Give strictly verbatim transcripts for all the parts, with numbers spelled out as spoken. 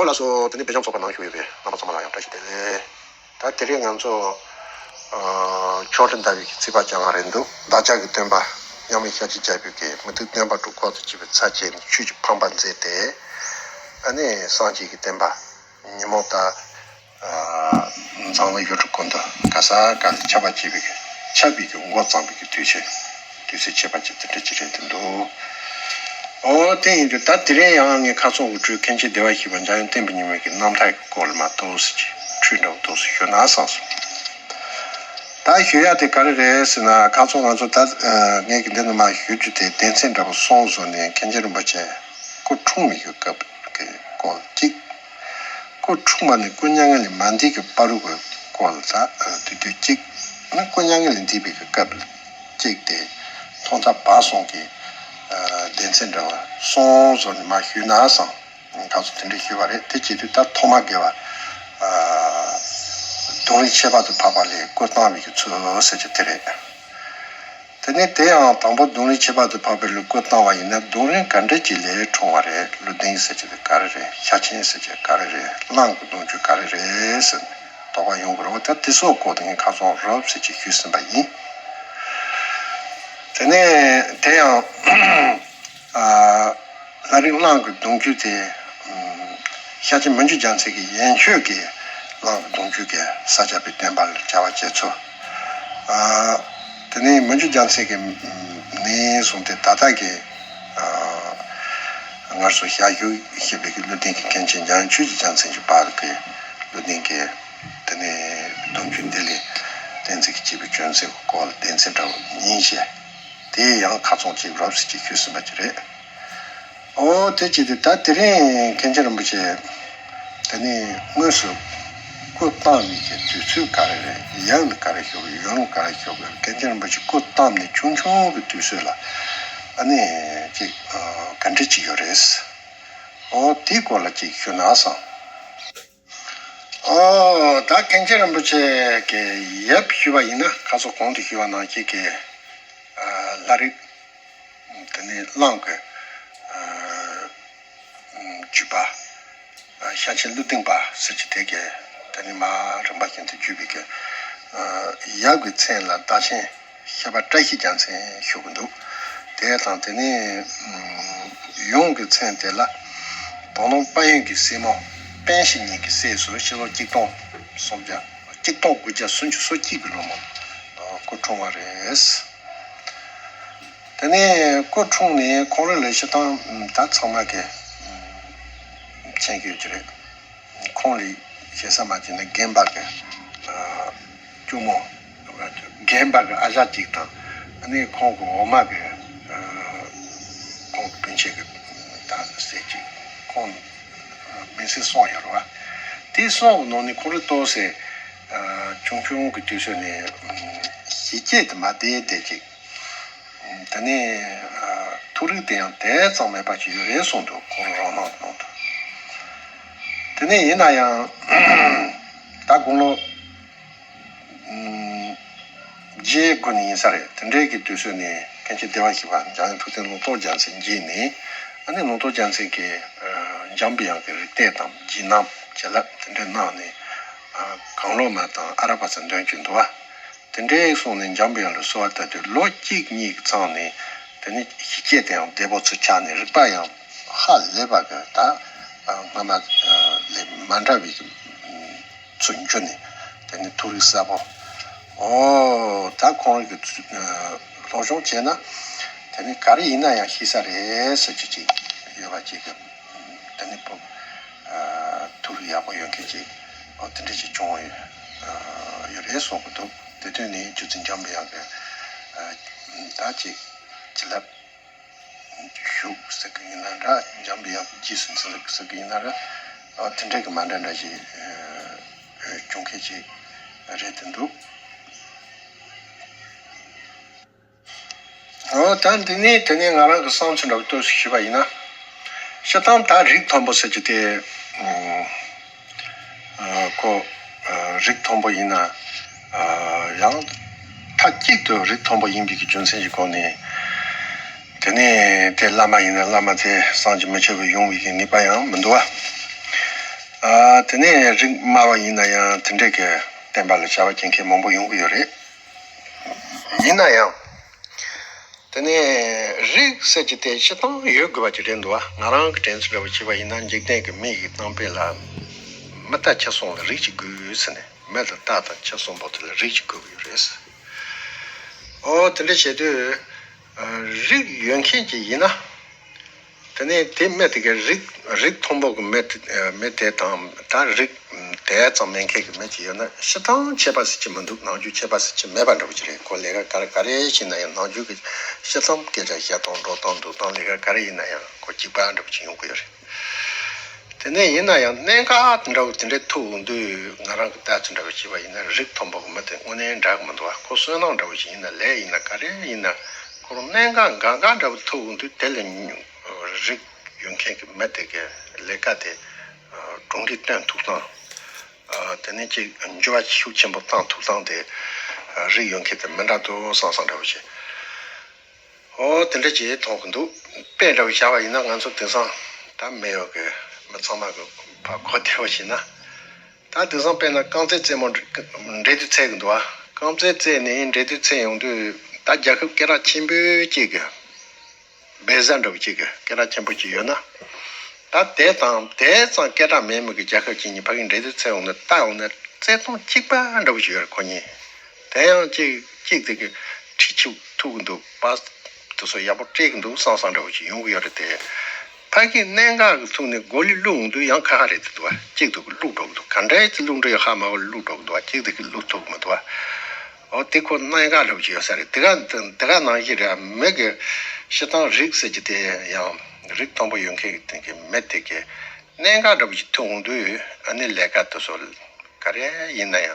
ལགས་སོ། དེ་ནས་བོད་རྒྱང་ཚོགས་པ་ནང་ཞུགས་ཡོད་པའི་རྣམ་པ་ཚང་མ་ལ་ཡང་བཀྲ་ཤིས་བདེ་ལེགས། ད་དེ་རིང་ང་ཚོ་ཨ་ཆོག་ཁྲི་ཟླ་བའི་གི་རྩིས་པ་ཅང་རེད་འདུག་བདག་ཅག་གི་སྟོན་པ་མཉམ་མེད་ཤཱཀྱ་རྒྱལ་པོས་གི་མུ་སྟེགས་བསྟན་པ་དྲུག་ཁོག་ཏུ་འཁྱེར་བའི་ཚར་བཅད་ནས་ཆོས་ཀྱི་ཕམ་པ་མཛད་དེ། ཨ་ནི་སངས་རྒྱས་ཀྱི་བསྟན་པ་ཉིན་མོ་ད་ཨ་འཛམ་གླིང་ཡུལ་གྲུ་ཀུན་ཏུ་ག་ས་ག་ལ་ཁྱབ་པ་བྱེད་པའི་གི་ཁྱབ་པའི་གི་འགོ་བརྩམས་པའི་གི་དུས་ཆེན། དུས་ཚོད་ཁྱད་པར་ཅན་དེ་འདྲ་ཅིག་རེད་དེ་འདུག་ཨོ་དེ་ཡིན་དུས་ད་དེ་རིང་ཡང་ངས་ཁ་སང་དབུ་ཁྲིད་མཁན་ཆེན་བདེ་བར་གཤེགས་པ་འཇམ་དབྱངས་བསྟན་པའི་ཉི་མ་གི་རྣམ་ཐར་གྱི་སྐོར་ལ་མར་ཏོག་ཙམ་ཅིག་ཁྲིད་འདྲ་བོ་ཏོག་ཙམ་ཞུ་ན་བསམ་སོང་། ད་ཞུ་ཡ་དེ་ག་རེ་རེད་ཟེར་ན། ཁ་སང་ང་ཚོ་ད་ངས་ཀྱི་འདི་ནས་མར་ཞུ་རྒྱུ་དེ་སྡེ་ཚན་འདྲ་བོ་གསུམ་བཟོས་ནས་མཁན་ཆེན་རིན་པོ་ཆེ་སྐུ་འཁྲུངས་པའི་གི་སྐབས་ཀྱི་སྐོར་གཅིག་སྐུ་འཁྲུངས་པ་ནས་སྐུ་མྱ་ངན་ལས་མ་འདས་ཀྱི་བར་དུ་གི་སྐོར་ལ་ད་དུས་དུས་གཅིག་ནི་སྐུ་མྱ་ངན་ལས་འདས་པའི་གི་སྐབས་ལ་གཅིག་དེ་ཐོག་མཐའ་བར་གསུམ་གྱི་སྡེ་ཚན་འདྲ་བ་གསུམ་བཟོས་ནས་མར་ཞུས་ན་བསམ། ང་ཚོ་དེ་འདྲ་ཞུས་པ་རེད། དེ་བྱེད་དུས་ད་ཐོག་མ་དགེ་བ་གདུང་རིང་ཁྱད་པར་དུ་འཕགས་པ་ལས་སྐུ་བལྟམས་པའི་གི་ཚུལ་ཟེར་གྱི་དེ་རེད། དེ་ནས་དེ་ཡང་དང་པོ་གདུང་རིང་ཁྱད་པར་དུ་འཕགས་པའི་ལུས་སྐུ་བལྟམས་པ་ཡིན་ན་གདུང་རིང་ག་འདྲ་ཅིག་ལས་འཁྲུངས་པ་རེད། ཀླུ་ལྡིང་ཟེར་གྱི་དེ་ག་རེ་རེད། ཤ་ཆེན་ཟེར་གྱི་ག་རེ་རེད། གླང་གི་གདུང་རྒྱུད་ག་རེ་རེད་ཟེར་ནས་དོགས་པ་ཡོང་གི་རེད་བ། ད་དེ་ཚོའི་སྐོར་དེ་ངས་ཁ་སང་རོབ་ཙམ་ཅིག་ཞུས་ཟིན་པ་ཡིན། དེ་ནས་དེ་ཡང་ཨ་ལྷ་རིགས་གླང་གི་གདུང་རྒྱུད་དེ། ཨམ། ཤཱཀྱ་མི་འགྱུར་རྒྱལ་མཚན་གྱི་ཡན་ཆོད་ཀྱི་གླང་གི་གདུང་རྒྱུད་ཀྱི་ས་སྐྱ་པའི་བསྟན་པ་ལ་བྱ་བ་བྱེད་ཚུལ། ཨ། དེ་ནས་མི་འགྱུར་རྒྱལ་མཚན་གྱི་ནས་བཟུང་སྟེ་ད་ལྟ་གི་ཨ་སྔར་སོང་ཞལ་བཞུགས་བཞེས་པའི་གི་ཀླུ་ལྡིང་གི་མཁན་ཆེན་འཇམ་དབྱངས་ཆོས་ཀྱི་རྒྱལ་མཚན་གྱི་བར་གྱི་ཀླུ་ལྡིང་གི་དེ་ནས་གདུང་རྒྱུད་འདི་ལས་བསྟན་འཛིན་གྱི་སྐྱེས་བུ་ཅུང་ཟད་ཀྱི་སྐོར་ལ་སྡེ་ཚན་འདྲ་བོ་གཉིས་བཤད། དེ་ཡང་ཁ་སང་ཅིག་རོབ་ཙམ་ཅིག་ཞུས་ཟིན་པ་ཅིག་རེད། ཨོ་དེ་ཅི་སྟེ་ད་དེ་རིང་མཁན་ཆེན་རིན་པོ་ཆེ་དེ་ནས་དངོས་སུ་སྐུ་བལྟམས་པའི་གི་དུས་ཚོད་ག་རེ་རེད། ཡབ་ལ་ག་རེ་ཞུ་དགོས། ཡུམ་ལ་ག་རེ་ཞུ་དགོས། མཁན་ཆེན་རིན་པོ་ཆེ་སྐུ་བལྟམས་ནས་ཆུང་ཆུང་གི་དུས་ཚོད་ལ་ཨ་ནི་ཅིག་ག་འདྲ་ཅིག་ཡོད་རེད། ཨོ་དེའི་སྐོར་ལ་ཅིག་ཞུ་ན་བསམ། ཨོ་ད་མཁན་ཆེན་རིན་པོ་ཆེ་གི་ཡབ་ཞུས་པ་ཡིན་ན་ཁ་སང་གོང་དུ་ཞུས་པ་ནང་བཞིན་གྱི་ལྷ་རིགས། དེ་ནས་གླང་གི་རྒྱུད་པ། ཤ་ཆེན་ཀླུ་ལྡིང་པ་ཟེར་གྱི་དེ་གའི་དེ་ནས་མར་རིམ་པ་བཞིན་དུ་བརྒྱུད་པའི་གི་ཡབ་ཀྱི་མཚན་ལ་བདག་ཆེན་ཤེས་པ་བཀྲ་ཤིས་རྒྱལ་མཚན་ཞུ་གི་འདུག་དེ་དང་དེ་ནས་ཡུམ་གྱི་མཚན་དེ་ལ་དོ་ནང་དཔལ་ཡོན་གྱི་སྲས་མོ་པཎ་ཞི་གཉིས་ཀྱི་སྲས་སུ་ཕྱི་ལོ་གཅིག་སྟོང་སུམ་བརྒྱ་གཅིག་སྟོང་དགུ་བརྒྱ་སུམ་ཅུ་སོ་གཅིག་གི་ལོ་མོ་སྐུ་འཁྲུངས་པ་རེད། དེ་ནས་སྐུ་འཁྲུངས་ནས་ཁོང་རང་ལ་སྤྱིར་བཏང་ད་ཚང་མ་གིས་མཁྱེན་གྱི་ཡོད་ཀྱི་རེད། ཁོང་ལ་ཞེ་ས་མ་བྱས་ན་རྒན་པ་གི་གཅུང་མོ། རྒན་པ་གི་ཨ་ཞང་གཅིག་དང་། ཨ་ནི་ཁོང་གི་འོག་མ་གི་ཁོང་གི་སྤུན་མཆེད་ཀྱི་ད་སྲས་གཅིག་ཁོང་མིང་སྲིང་གསུམ་ཡོད་རེད་བ། དེ་གསུམ་གི་ནང་ནས་ཁོང་རང་ཏོག་ཙམ་ཆུང་ཆུང་གི་དུས་ཚོད་ནས་གཞི་སྐྱེས་དེ་མ་བསྡད་བསྡད་ཅིག་དེ་ནས་ཐུགས་རིག་དེ་ཡང་དེ་ཙམ་མེད་པ་ཅིག་ཡོད་རེད་གསུངས་འདུག་ཁོང་རང་ནང་ནང་དུ། དེ་ནས་ཡིན་ན་ཡང་ད་དགུང་ལོ་རྗེས་དགུ་ནས་ཡིན་ས་རེད། དེ་འདྲའི་གི་དུས་ཚོད་ནས་མཁན་ཆེན་བདེ་བར་གཤེགས་པ་འཇམ་དབྱངས་ཐུབ་བསྟན་ལུང་རྟོགས་རྒྱལ་མཚན་མཇལ་ནས། ཨ་ནི་ལུང་རྟོགས་རྒྱལ་མཚན་གྱིས་འཇམ་པའི་དབྱངས་ཀྱི་རིག་གཏེར་དང་བརྒྱུད་རྣམ་བྱིན་རླབས་དེ་འདྲ་གནང་ནས། གངས་ལོ་མ་དང་ཨ་ར་པ་ཚ་འདོན་གྱི་འདུག་བ། དེ་འདྲའི་སོང་ནས་འཇམ་པའི་དབྱངས་ལ་གསོལ་བ་བཏབ་དུས་ལོ་གཅིག་གཉིས་ཀྱི་མཚམས་ནས་དེ་ནི་གཞི་སྐྱེས་དེའང་བདེ་པོ་ཚུར་ཆགས་ནས་རིག་པ་ཡང་ཧ་ལས་པ་གི་ད་སྔ་མ་ལས་མ་འདྲ་བའི་ཚུར་འགྱུར་ནས་དེ་ནི་ཐུགས་རིག་གསལ་པོ། ཨོ་ད་ཁོང་རང་གི་སློབ་སྦྱོང་བྱས་ན་དེ་ནི་ག་རེ་ཡིན་ན་ཡང་ཤེས་ས་རེད་ཟེར་རྒྱུ་ཅིག་ཡོད་པ་ཅིག་གི། དེ་ནི་བུ། ཐུགས་ཡག་པོ་ཡོད་མཁན་ཅིག་འོ་དེ་འདྲ་ཅིག་བྱུང་ཡོད་ཡོད་རེད་གསུང་གི་འདུག་དེ་དུས་ནས་རྒྱུ་མཚན་འཇམ་པའི་དབྱངས་ཀྱི་ད་ཅིག་བྱིན་རླབས་ཞུགས་ཟེར་གི་ཡིན་ན་འདྲ། འཇམ་པའི་དབྱངས་ཀྱི་རྗེས་སུ་འཛིན་རིགས་ཟེར་གི་ཡིན་ན་འདྲ། འོ་དེ་འདྲ་གི་མ་འདྲ་འདྲ་ཞིག་བྱུང་མཁན་ཅིག་རེད་དེ་འདུག་འོ་ད་འདི་ནས་དེ་ནས་ང་རང་གི་བསམ་ཚུལ་འདྲ་བོ་ཏོག་ཙམ་ཞུས་པ་ཡིན་ན། སྤྱིར་བཏང་ད་རིགས་མཐོན་པོ་ཟེར་གྱི་དེ། ཨ་ཁོ་ཨ་རིགས་མཐོན་པོ་ཡིན་ན་ཨ་ཡང་མཐའ་གཅིག་ཏུ་རིགས་མཐོན་པོ་ཡིན་པའི་གི་རྒྱུ་མཚན་གྱི་སྒོ་ནས། དེ་ནས་དེ་བླ་མ་ཡིན་ན་བླ་མ་དེ་བསམ་གྱིས་མི་ཁྱབ་པའི་ཡོང་བའི་གི་ངེས་པ་ཡང་མི་འདུག་བ། ཨ། དེ་ནས་རིགས་དམའ་བ་ཡིན་ན་ཡང་དེ་འདྲས་ཀྱི་བསྟན་པ་ལ་བྱ་བ་བྱེད་མཁན་མང་པོ་ཡོང་གི་ཡོད་རེད། ཡིན་ན་ཡང་། དེ་ནས་རིགས་ཟེར་གྱི་དེ་སྤྱིར་བཏང་ཡོད་དགོས་པ་ཅིག་རེད་འདུག་བ། ང་རང་གི་དྲན་ཚུལ་འདྲ་བོ་བྱས་པ་ཡིན་ན། འཇིག་རྟེན་གྱི་མི་ཡི་གཏམ་དཔེ་ལ། མི་རྟ་ཁྱི་སོང་ལ་རིགས་གཅིག་དགོས་ཟེར་ནས། མི་དང་རྟ་དང་ཁྱི་གསུམ་པོ་དེ་ལ་རིགས་གཅིག་དགོས་ཀྱི་ཡོད་རེད། ཨོ། དེ་འདྲ་བྱེད་དུས། རིགས་ཡོད་མཁན་ཅིག་ཡིན་ན། དེ་ནས་དེ་མི་དེ་གའི་རིགས་རིགས་མཐོན་པོ་གི་མི་དེ་མི་དེ་དང་ད་རིགས་དེ་ཙམ་མེད་མཁན་གྱི་མི་ཅིག་ཡོད་ན། སྤྱིར་བཏང་ཁྱད་པར་ཟེར་གྱི་མི་འདུག། ནམ་རྒྱུན་ཁྱད་པར་ཟེར་གྱི་མེད་པ་འདྲ་བོ་ཅིག་རེད། ཁོ་ལས་ཀ་ག་རེ་ག་རེ་བྱས་ན་ཡང་ནམ་རྒྱུན་གྱི་སྤྱིར་བཏང་སྐད་ཆ་བཤད་སྟངས་འགྲོ་སྟངས་འདུག་སྟངས་ལས་ཀ་ག་རེ་ཡིན་ན་ཡང་ཁོ་གཅིག་པ་འདྲ་བོ་ཅིག་ཡོང་གི་ཡོད་རེད། དེ་ནས་ཡིན་ན་ཡང་གནད་འགག་འདྲ་བོ་དེ་འདྲའི་ཐུག་འོང་དུས། ང་རང་གི་ལྟ་ཚུལ་འདྲ་བོ་བྱས་པ་ཡིན་ན། རིགས་མཐོན་པོ་གི་མི་དེ་དངོས་གནས་འདྲ་གི་མི་འདུག་བ། ཁོ་བསོད་ནམས་འདྲ་བོ་ཞིག་ཡིན་ན། ལས་ཡིན་ན། ག་རེ་ཡིན་ན། ཁོ་རང་གནད་འགག་འགག་འགག་འདྲ་བོ་ཐུག་འོང་དུས། དེ་ལ་རིགས་ཡོད་མཁན་གྱི་མི་དེ་གའི་ལས་ཀ་དེ་གྲུབ་འབྲས་སྟོན་ཐུབ་སྟངས། དེ་ནས་ཅིག་འགྱུར་བ་ཤུགས་ཆེན་པོ་བཏང་ཐུབ་སྟངས་དེ་རིགས་ཡོད་མཁན་དེ་མི་འདྲ་འདུག་བསམ་བསམ་འདྲ་བོ་བྱས། ཨོ། དེ་འདྲ་ཅིག་མཐོང་གི་འདུག། དཔེ་འདྲ་བོ་བཞག་པ་ཡིན་ན། ང་ཚོ་དེང་སང་ད་མེད་ཡོད་གི་མི་ཚང་མ་གི་ཕར་གོ་བདེ་བོ་བྱས་ན། ད་དེང་སང་དཔེར་ན་རྐང་རྩེད་རྩེད་མོ་འགྲན་དུ་ཚུད་གི་འདུག་བ། རྐང་རྩེད་རྩེད་ནས་འགྲན་དུ་ཚུད་ཡོང་དུས། ད་རྒྱལ་ཁབ་སྐད་གྲགས་ཆེན་པོ་གཅིག་གི་བེ་ཟ་འདྲ་བོ་གཅིག་གི་སྐད་གྲགས་ཆེན་པོ་གཅིག་ཡོད་ན། ད་དེ་དང་དེ་ཙམ་སྐད་གྲགས་མེད་མི་གི་རྒྱལ་ཁབ་གཅིག་གཉིས་ཕ་གི་འགྲན་དུ་ཚུད་ཡོང་ན། ལྟ་ཡོང་ན་རྩེད་སྟངས་གཅིག་པ་འདྲ་བོ་ཞིག་ཡོད་རེད། ཁོ་གཉིས་དེ་ཡང་གཅིག་གཅིག་དེ་གི་ཁྲིད་ཆུ་ཐུག་གི་འདུག། པ་དེ་ཚོ་ཡག་པོ་སྤྲད་གི་འདུག་བསམ་བསམ་འདྲ་བོ་ཞིག་ཡོང་གི་ཡོད་རེད་དེ། ཕ་གི་གནད་འགག་གི་ཐོག་ནས་གོ་ལི་བླུག་འོང་དུས་ཡང་ཁ་ཁ་རེད་དེ་འདུག་བ། གཅིག་དེ་གི་བླུག་འགྲོ་གི་འདུག། ག་འདྲའི་ཅིག་བླུག་འགྲོ་ཡོད་ཧ་མ་གོ་བླུག་འགྲོ་གི་འདུག་བ། གཅིག་དེ་གི་བླུག་ཐུབ་གི་མི་འདུག་བ། ཨོ། དེ་ཁོ་གནད་འགག་འདྲ་བོ་ཅིག་ཡོད་ས་རེད། དེ་ག་དེ་ག་ནང་བཞིན་རེད། མི་གི་སྤྱིར་བཏང་རིགས་ཟེར་གྱི་དེ་ཡང་རིགས་མཐོན་པོ་ཡོད་མཁན་གྱི་དེ་གི་མི་དེ་གི་གནད་འགག་འདྲ་བོ་ཅིག་ཐུག་འོང་དུས། ཨ་ནི་ལས་ཀ་དེ་ཚོ་ག་རེ་ཡིན་ན་ཡང་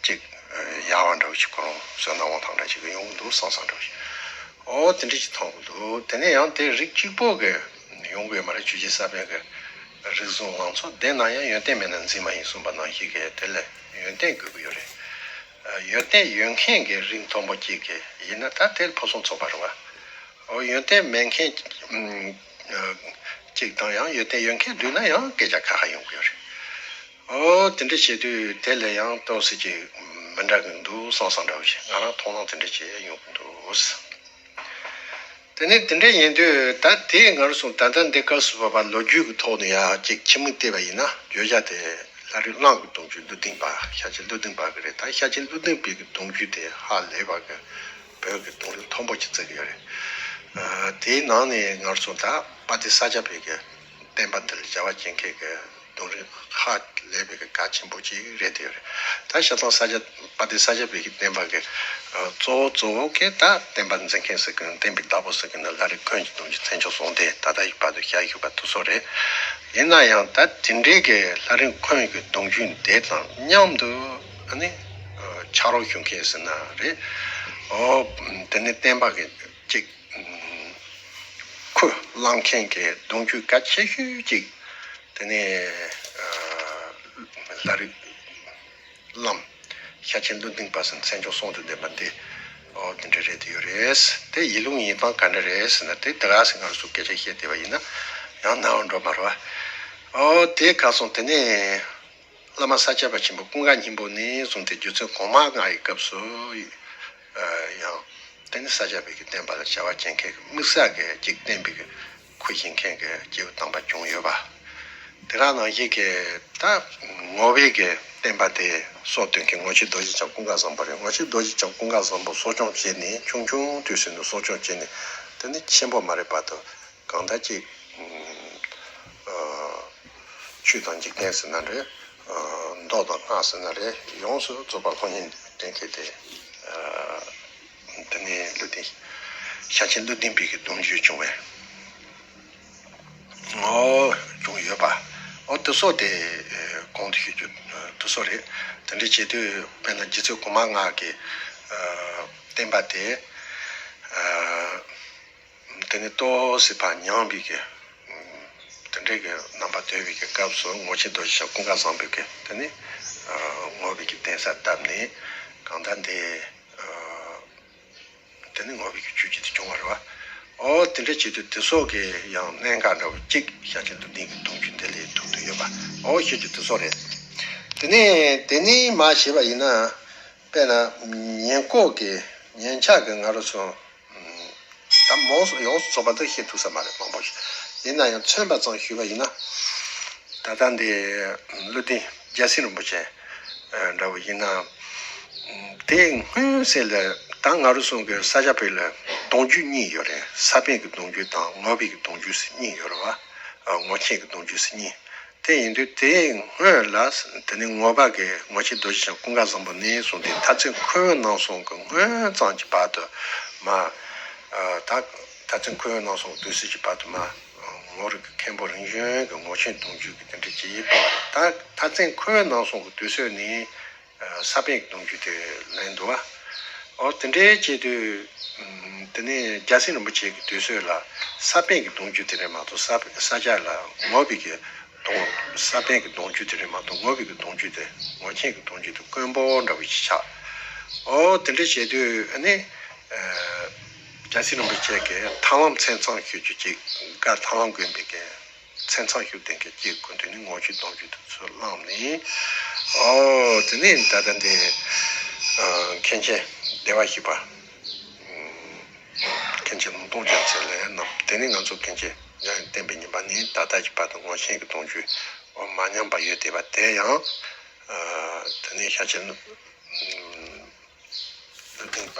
ཅིག་ཡག་པ་འདྲ་བོ་ཅིག་ཁོ་རང་བསོད་ནམས་དབང་ཐང་འདྲ་ཅིག་ཡོང་གི་འདུག་བསམ་བསམ་འདྲ་བོ་ཅིག། ཨོ། དེ་འདྲ་ཅིག་མཐོང་གི་འདུག། དེ་ནས་ཡང་དེ་རིགས་གཅིག་པོ་གི་ཡོང་གི་ཡོད་མ་རེད། ཆོས་རྗེ་ས་པཎ་གྱི་རིགས་གསུམ་ལང་ཚོ་བདེ་ན་ཡང་། ཡོན་ཏན་མེད་ན་འཛིན་མ་ཡིན་གསུངས་པ་ནང་བཞིན་གྱི། དེ་ལ་ཡོན་ཏན་དགོས་ཀྱི་ཡོད་རེད། ཡོན་ཏན་ཡོད་མཁན་གྱི་རིགས་མཐོན་པོ་གཅིག་གི་ཡིན་ན། ད་དེ་ཕུན་སུམ་ཚོགས་པ་རེད་བ། ཨོ། ཡོན་ཏན་མེད་མཁན་གཅིག་དང་ཡང་ཡོན་ཏན་ཡོད་མཁན་བསྡུར་ན་ཡང་སྐད་ཆ་ཁ་ཁ་ཡོང་གི་ཡོད་རེད། ཨོ། དེ་འདྲ་བྱེད་དུས་དེ་ལ་ཡང་ཏོག་ཙམ་ཅིག་མི་འདྲ་གི་འདུག་བསམ་བསམ་འདྲ་བོ་ཞིག། ང་རང་མཐོང་སྣང་དེ་འདྲ་ཅིག་ཡོང་གི་འདུག། དེ་ནས་དེ་འདྲ་ཡིན་དུས། ད་དེ་ང་རང་ཚོ་ད་ལྟ་འདི་སྐབས་སུ་བབ་པ་ལོ་རྒྱུས་ཀྱི་ཐོག་ནས་ཡ་ཅིག་ཕྱི་མིག་བལྟས་པ་ཡིན་ན། བརྗོད་བྱ་དེ་ལྷ་རིགས་གླང་གི་གདུང་རྒྱུད་ཀླུ་ལྡིང་པ། ཤཱཀྱ་ཀླུ་ལྡིང་པ་གི་རེད། ད་ཤཱཀྱ་ཀླུ་ལྡིང་པའི་གི་གདུང་རྒྱུད་དེ་ཧ་ལས་པ་གི་བོད་ཀྱི་གདུང་རིགས་མཐོན་པོ་ཅིག་བརྩི་གི་ཡོད་རེད། ཨ། དེའི་ནང་ནས་ང་རང་ཚོ་ད་དཔལ་ལྡན་ས་སྐྱ་པའི་གི་བསྟན་པ་འདི་ལ་བྱ་བ་བྱེད་མཁན་གྱི་གདུང་རིགས་ཧ་ལས་པའི་གི་གལ་ཆེན་པོ་ཅིག་རེད་དེ་རེད། ད་ཤ་ཐང་ས་སྐྱ་དཔལ་ལྡན་ས་སྐྱ་པའི་གི་བསྟན་པ་གི་གཙོ་བོ་གཙོ་བོ་གི་ད་བསྟན་པ་འཛིན་མཁན་ཟེར་གི། བསྟན་པའི་བདག་པོ་ཟེར་གི་ནི་ལྷ་རིགས་ཁོན་གྱི་གདུང་རྒྱུད་མཚན་མཆོག་ཟུང་ལྡན་ད་ལྟ་ཡི་བར་དུ་ཞལ་བཞུགས་པ་དེ་ཚོ་རེད། ཡིན་ན་ཡང་ད་དེ་འདྲའི་གི་ལྷ་རིགས་ཁོན་གྱི་གདུང་རྒྱུད་དེ་དང་མཉམ་དུ། ཨ་ནི་ཕྱག་རོགས་ཞུ་མཁན་ཟེར་ན་རེད། ཨོ། དེ་ནི་བསྟན་པ་གི་གཅིག་ཁུར་བླངས་མཁན་གྱི་གདུང་རྒྱུད་གལ་ཆེ་ཤོས་གཅིག། དེ་ནས་ལྷ་རིགས་བླམ་ཤཱཀྱ་ཀླུ་ལྡིང་པ་ཟེར་མཚན་མཆོག་ཟུང་དུ་ལྡན་པ་འདི། ཨོ། དེ་འདྲ་རེད་དེ་ཡོད་རེད། དེ་ཡིད་ལུང་ཡིན་སྟངས་ག་འདྲ་རེད་ཟེར་ན། དེ་དེ་ག་ཟེར་ང་ཚོ་སྐད་ཆ་བཤད་བསྡད་པ་ཡིན་ན་ཡང་ནའང་འགྲོ་མ་རེད་བ། ཨོ། དེ་ག་སོང་། དེ་ནས་བླ་མ་ས་སྐྱ་པ་ཆེན་པོ་ཀུན་དགའ་སྙིང་པོ་ནས་བཟུང་སྟེ་རྗེ་བཙུན་གོང་མ་ལྔ་ཡི་སྐབས་སུ་ཡང་། དེ་ནི་ས་སྐྱ་པའི་གི་བསྟན་པ་ལ་བྱ་བ་བྱེད་མཁན་གྱི་དམིགས་བསལ་གྱི་གཅིག་བསྟན་པའི་གི་ཁུར་བཞེས་མཁན་གྱི་སྐྱེས་བུ་དམ་པ་བྱུང་ཡོད་པ། དེ་ག་ནང་བཞིན་གྱི་ད་ངོ་བོའི་གི་བསྟན་པ་དེ་སྲོག་བཏོན་མཁན་ངོ་མཆེད་རྡོ་རྗེ་འཆང་ཀུན་དགའ་བཟང་པོ་རེད། ངོ་མཆེད་རྡོ་རྗེ་འཆང་ཀུན་དགའ་བཟང་པོ་གསོ་སྐྱོང་བྱས་ནས། ཆུང་ཆུང་དུས་སུ་ནས་གསོ་སྐྱོང་བྱས་ནས། དེ་ནི་ཆེན་པོ་མ་རེད་བར་དུ། གང་ལྟར་ཅིག་ཨ། ཆོས་དང་འཇིག་རྟེན་ཟེར་ན་རེད། ཨ། མདོ་དང་སྔགས་ཟེར་ན་རེད། ཡོངས་སུ་རྫོགས་པ་ལྷོ་ཉན་ལྡན་མཁན་དེ། ཨ། དེ་ནས་ཀླུ་ལྡིང་། ཤཱཀྱ་ཀླུ་ལྡིང་པའི་གི་གདུང་རྒྱུད་བྱུང་བས། ཨོ། བྱུང་ཡོད་པ། ཨོ། དེ་སོགས་དེ་གོང་དུ་ཞུ་རྒྱུ་དེ་སོགས་རེད། དེ་འདྲ་བྱེད་དུས་དཔེར་ན་རྗེ་བཙུན་གོང་མ་ལྔ་གི། ཨ། བསྟན་པ་དེ། ཨ། དེ་ནི་ཏོག་ཙམ་ཕར་ཉམས་པའི་གི། དེ་འདྲའི་གི་རྣམ་པ་དོད་པའི་གི་སྐབས་སུ་ངོ་མཆེད་རྡོ་རྗེ་འཆང་ཀུན་དགའ་བཟང་པོའི་གི་དེ་ནི། ཨ། ངོ་བོའི་གི་གདན་ས་བཏབ་ནས་གང་ལྟར་འདི། ཨ། དེ་ནི་ངོ་བོའི་གི་ཆོས་ཀྱི་དེ་བྱུང་བ་རེད་བ། ཨོ། དེ་འདྲ་བྱེད་དུས་དེ་སོགས་ཀྱི་ཡང་གནད་འགག་འདྲ་བོ་གཅིག་ཤཱཀྱ་ཀླུ་ལྡིང་གི་གདུང་རྒྱུད་འདི་ལས་ཐུག་ཏུ་ཡོད་པ། འོ་ཞེས་ཀྱི་དུ་སོགས་རེད། དེ་ནས་དེ་ནས་མ་བྱས་པ་ཡིན་ན། དཔེར་ན་ཉེན་ཁོག་གི་ཉེན་ཆག་གི་ང་རང་ཚོ་ད་མོ་སོ་ཡོངས་སུ་རྫོགས་པ་དུ་ཤེས་ཐུབ་ས་མ་རེད། མང་པོ་ཞིག་ཡིན་ན་ཡང་མཚོན་པ་ཙམ་ཞུས་པ་ཡིན་ན། ད་ལྟ་འདི་བློ་ལྡན་རྒྱལ་སྲས་རིན་པོ་ཆེ་འདྲ་བོ་ཡིན་ན། དེ་སྔོན་ཟེར་ལ་ད་ང་རང་ཚོ་གི་ས་སྐྱ་བོད་ལ་གདུང་རྒྱུད་གཉིས་ཡོད་རེད། ས་པཎ་གྱི་གདུང་རྒྱུད་དང་ངོར་པའི་གི་གདུང་རྒྱུད་ཟེར་གཉིས་ཡོད་རེད་བ། ངོར་ཆེན་གྱི་གདུང་རྒྱུད་ཟེར་གཉིས། དེ་ཡིན་དུས་དེའི་སྔོན་ལ་དེ་ནི་ངོར་པ་གི་ངོར་ཆེན་རྡོ་རྗེ་འཆང་ཀུན་དགའ་བཟང་པོ་ནས་བཟུང་སྟེ་མཐར་ཕྱིན་འཁོར་བའི་ནང་གསུམ་གྱི་སྔོན་ཙམ་གྱི་བར་དུ་མ། ད་མཐར་ཕྱིན་འཁོར་བའི་ནང་གསུམ་གྱི་དུས་ཚོད་ཀྱི་བར་དུ་མ། ངོར་གྱི་མཁན་པོ་རིམ་བྱོན་གྱི་ངོར་ཆེན་གདུང་རྒྱུད་ཀྱི་དེ་འདྲ་ཅིག་ཡིན་པ་རེད། ད་མཐར་ཕྱིན་འཁོར་བའི་ནང་གསུམ་གྱི་དུས་ཚོད་ནི། ས་པཎ་གྱི་གདུང་རྒྱུད་དེ་ལེན་འདུག་བ། འོ་དེ་འདྲའི་བྱེད་དུས། དེ་ནས་རྒྱལ་སྲས་རིན་པོ་ཆེ་གི་དུས་ཚོད་ལ་ས་པཎ་གྱི་གདུང་རྒྱུད་དེ་རེད་མ་གཏོགས་ས་ས་སྐྱ་ལ་ངོར་པའི་གི་གདུང་ས་པཎ་གྱི་གདུང་རྒྱུད་དེ་རེད་མ་གཏོགས་ངོར་པའི་གི་གདུང་རྒྱུད་དེ་ངོར་ཆེན་གྱི་གདུང་རྒྱུད་དེ་དཀོན་པོ་འདྲ་བོ་ཞིག་ཆགས། འོ་དེ་འདྲ་བྱེད་དུས་ཨ་ནི། རྒྱལ་སྲས་རིན་པོ་ཆེ་གི་ཐར་ལམ་མཚན་བཟང་ཞུ་རྒྱུ་གཅིག་བཀའ་ཐར་ལམ་དགོན་པའི་གི། མཚན་བཟང་ཞུ་ལྡན་གྱི་སྐྱེས་དགོན་དུ་ནི་ངོར་ཆེན་གདུང་རྒྱུད་དུ་ཚུར་བླངས་ནས། ཨོ་དེ་ནས་ད་ལྟ་འདི་མཁན་ཆེན་བདེ་བར་གཤེགས་པ། མཁན་ཆེན་ལུང་སྟོང་རྒྱལ་མཚན་ལས་རྣམས་དེ་ནས་ང་ཚོ་མཁན་ཆེན་ཡང་བསྟན་པའི་ཉི་མ་ནས་ད་ལྟ་གི་བར་དུ་ངོར་ཆེན་གྱི་གདུང་རྒྱུད་ཨོ་མ་ཉམས་པ་ཡོད་བསྡད་པ་དེ་ཡང་། དེ་ནས་ཤཱཀྱ་ནུ། ལུས་སྟེང་པ།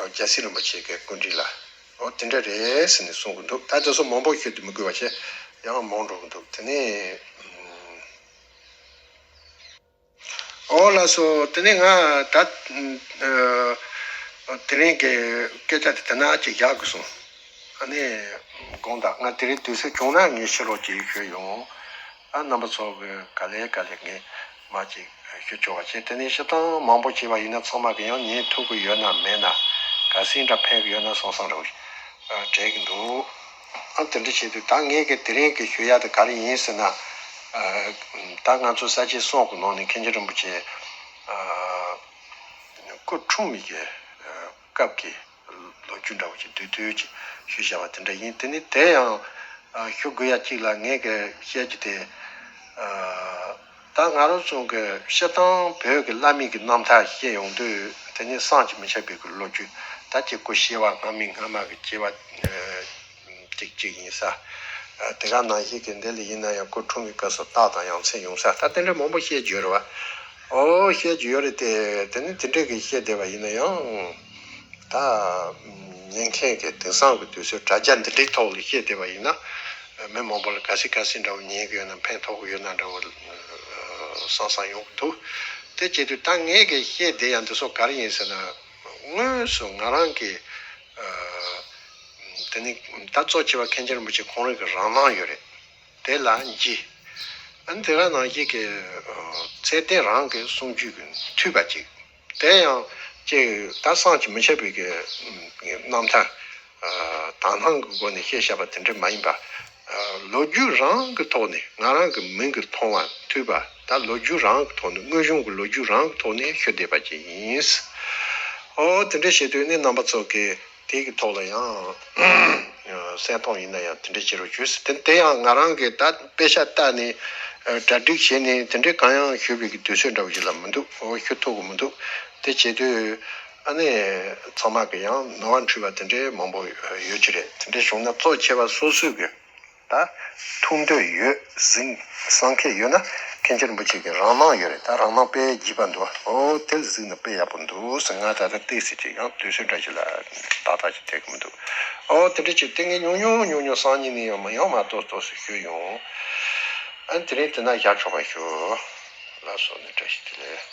རྒྱལ་སྲས་རིན་པོ་ཆེ་གི་སྐུ་དྲིན་ལ། འོ་དེ་འདྲ་རེད་ཟེར་ནས་གསུང་གི་འདུག་ད་དེ་ཚོ་མང་པོ་ཤོད་དུ་མི་དགོས་པ་བྱས་ཡང་མང་འགྲོ་གི་འདུག་དེ་ནས། འོ་ལགས་སོ། དེ་ནས་ང་ད། དེ་རིང་གི་སྐད་ཆ་དེ་དེ་ན་ཅིག་བཞག་དགོས་སོང་། ཨ་ནི། དགོངས་དག་ང་དེ་རིང་དུས་ཚོད་བྱུང་ན་ངས་ཕྱི་ལོགས་ཅིག་ཞུས་ཡོང་། ཨ་རྣམ་པ་ཚོ་གི་ག་ལེ་ག་ལེ་ངས་མ་ཅིག་ཞུ་ཆོག་པ་བྱས། དེ་ནས་ཤི་སྟངས་མང་པོ་བྱས་པ་ཡིན་ན་ཚང་མ་གི་ཡང་ཉན་ཐུབ་གི་ཡོད་ན་མེད་ན་ག་སྲིད་འདྲ་ཕན་གི་ཡོད་ན་བསམ་བསམ་རེ་བ་དྲན་གི་འདུག་ཨ་དེ་འདྲ་བྱས་དུས་ད་ངས་གི་དེ་རིང་གི་ཞུ་ཡ་དེ་ག་རེ་ཡིན་ཟེར་ན། ད་ང་ཚོ་ས་བཅད་གསུམ་གི་ནང་ནས་མཁན་ཆེན་རིན་པོ་ཆེ། སྐུ་འཁྲུངས་མི་གི་སྐབས་ཀྱི་ལོ་རྒྱུས་འདྲ་བོ་ཅིག་བསྡུས་བསྡུས་ཅིག་ཞུས་བཞག་པ་དེ་འདྲ་ཡིན། དེ་ནི་དེ་ཡང་ཞུ་དགོས་ཡ་གཅིག་ལ་ངས་གི་བཤད་རྒྱུ་དེ། ད་ང་རང་ཚོ་གི་སྤྱིར་བཏང་བོད་ཀྱི་བླ་མའི་གི་རྣམ་ཐར་བཤད་ཡོང་དུས་དེ་ནི་བསམ་གྱིས་མི་ཁྱབ་པའི་གི་ལོ་རྒྱུས། ད་ཅིག་སྐུ་ཞི་བ་སྔ་མའི་སྔ་མ་གི་སྐྱེ་བ། གཅིག་གཅིག་ཡིན་ས། དེ་ག་ནང་བཞིན་གྱི་འདི་ལ་ཡིན་ན་ཡང་སྐུ་འཁྲུངས་ཀྱི་སྐབས་སུ་རྟགས་དང་ཡ་མཚན་ཡོང་ས་ད་དེ་འདྲ་མང་པོ་བཤད་རྒྱུ་ཡོད་རེད་བ། ཨོ་བཤད་རྒྱུ་ཡོད་རེད་དེ། དེ་ནི་དེ་འདྲས་ཀྱི་བཤད་བསྡད་པ་ཡིན་ན་ཡང་། ད་ཉན་མཁན་གྱི་དེང་སང་གི་དུས་ཚོད་དྲ་རྒྱ་འདི་འདྲའི་ཐོག་ལ་བཤད་བསྡད་པ་ཡིན་ན། མི་མང་པོ་ལ་ག་སྲིད་ག་སྲིད་འདྲ་བོ་ཉན་གི་ཡོད་ན་ཕན་ཐོགས་གི་ཡོད་ན་འདྲ་བོ་བསམ་བསམ་ཡོང་གི་འདུག་དེ་བྱེད་དུས་ད་ངས་གི་བཤད་བསྡད་ཡ་འདི་ཚོ་ག་རེ་ཡིན་ཟེར་ན། དངོས་སུ་ང་རང་གི་དེ་ནི་ད་གཙོ་ཆེ་བ་མཁན་ཆེན་རིན་པོ་ཆེ་ཁོང་རང་གི་རང་སྣང་ཡོད་རེད། དེ་ལ་འཇི། ཨ་ནི་དེ་ག་ནང་བཞིན་གྱི་ཚད་ལྡན་རང་གི་གསུང་རྒྱུན་གྱི་མཐུས་པ་ཅིག་དེ་ཡང་ཅིག་ད་བསམ་གྱིས་མི་ཁྱབ་པའི་གི་རྣམ་ཐར། དག་སྣང་གི་སྒོ་ནས་བཤད་བཞག་པ་དེ་འདྲ་མ་ཡིན་པ། ལོ་རྒྱུས་རང་གི་ཐོག་ནས་ང་རང་གི་མིང་གི་མཐོང་བ་མཐུས་པ་ད་ལོ་རྒྱུས་རང་གི་ཐོག་ནས་དངོས་བྱུང་གི་ལོ་རྒྱུས་རང་གི་ཐོག་ནས་ཞུ་བསྡད་པ་ཅིག་ཡིན། ཨོ་དེ་འདྲ་བྱེད་དུས་ནི་རྣམ་པ་ཚོ་གི་དེ་གི་ཐོག་ལ་ཡང་གསན་སྟངས་ཡིན་ན་ཡང་དེ་འདྲ་བྱེད་རོགས་བྱོས། དེ་དེ་ཡང་ང་རང་གི་ད་དཔེ་ཆ་ལྟ་ནས་གྲ་སྒྲིག་བྱས་ནས་དེ་འདྲའི་གང་ཡང་ཞུ་བའི་གི་དུས་ཚོད་འདྲ་བོ་ཞིག་ལ་མི་འདུག་ཨོ་ཞུ་ཐུབ་གི་མི་འདུག་དེ་བྱེད་དུས་ཨ་ནི་ཚང་མ་གི་ཡང་ནོར་བ་འཁྲུལ་བ་དེ་འདྲའི་མང་པོ་ཡོད་ཀྱི་རེད། དེ་འདྲ་བྱུང་ན་གཙོ་ཆེ་བ་སོ་སོའི་གི་ད་ཐུགས་འདོད་ཡོད་གཟིགས་བསམ་མཁན་ཡོད་ན་མཁན་ཆེན་རིན་པོ་ཆེ་གི་རང་སྣང་ཡོད་རེད། ད་རང་སྣང་དཔེ་བརྗིད་པ་འདུག་ཨོ་དེ་ལ་གཟིགས་ན་དཔེ་ཡག་པོ་འདུག་ཟེར། ང་ད་ལྟ་ཏོག་ཙམ་ཅིག་ཡང་དུས་ཚོད་འདྲ་ཞིག་ལ་ཏག་ཏག་ཅིག་ཐེག་གི་མི་འདུག་ཨོ་དེ་འདྲ་ཅིག་ཏིང་ངེ་ཉུང་ཉུང་ཉུང་ཉུང་སང་ཉིན་ནས་ཡང་མ་ཡང་མ་ཏོག་ཏོག་ཙམ་ཞུས་ཡོང་། ཨ་ནི་དེ་རིང་དེ་ན་བཞག་ཆོག་པ་ཞུ། ལགས་སོ་ནི་བཀྲ་ཤིས་བདེ་ལེགས།